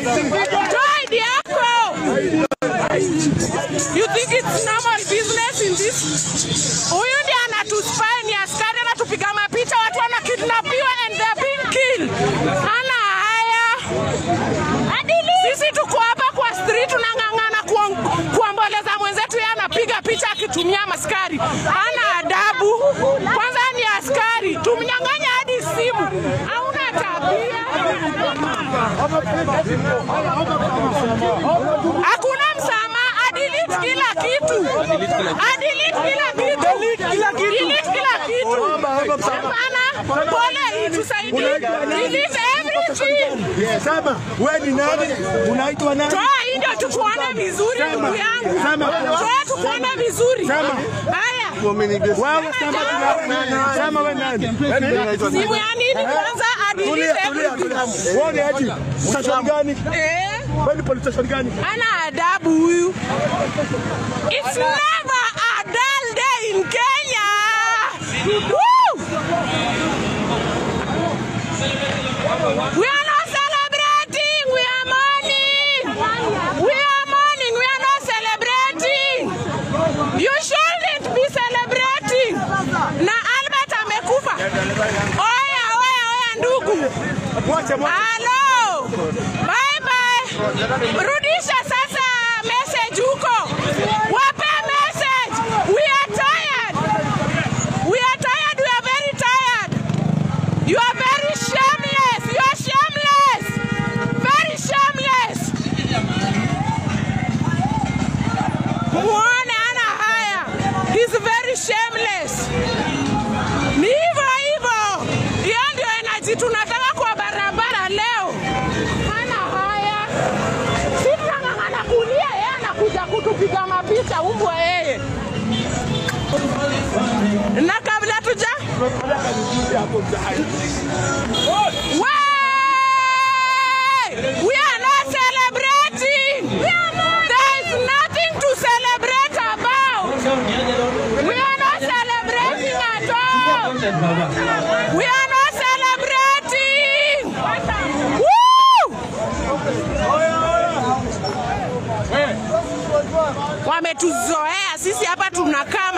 Toa ID yako. You think it's normal business in this? Huyu ndiye anatuspy, ni askari anatupiga mapicha, watu wanakidnapiwa and they are being killed. Hana haya. Sisi tuko hapa kwa street tunang'ang'ana kuomboleza mwenzetu, yeye anapiga picha akitumia maskari. Hana adabu. Kwanza ni askari, tumnyang'anya hadi simu. Hauna tabia. Hakuna msamaha, delete kila kitu. Delete kila kitu. Delete kila kitu. Hapana, pole itusaidie. Delete everything. Sema, wewe ni nani? Unaitwa nani? Toa hii ndio tukuone vizuri ndugu yangu. Toa tukuone vizuri. Haya. Wewe sema sema wewe nani? Simu ya nini kwanza? Delete everything. Wewe ni aje? Station gani? Eh? Wewe ni police station gani? Ana adabu huyu. It's never a dull day in Kenya. Woo! We are not celebrating, we are mourning. We are mourning, we are not celebrating. You shouldn't be celebrating. Na Albert amekufa. Oya, oya, oya ndugu. Hello. Bye bye. Rudisha sasa message huko. Wape message. We are tired. We are tired. We are very tired. You are very shameless. You are shameless. Very shameless. Muone ana haya. He's very shameless. Ni hivyo hivyo. Hiyo ndio energy tunataka kwa barabara leo. Hana haya. Si tunang'ang'ana kulia, yeye anakuja kutupiga mapicha umbwa yeye. Na kabla tuja We are not celebrating. There is nothing to celebrate about. We are not celebrating at all. We are not celebrating. Woo! Wametuzoea sisi hapa tunakaa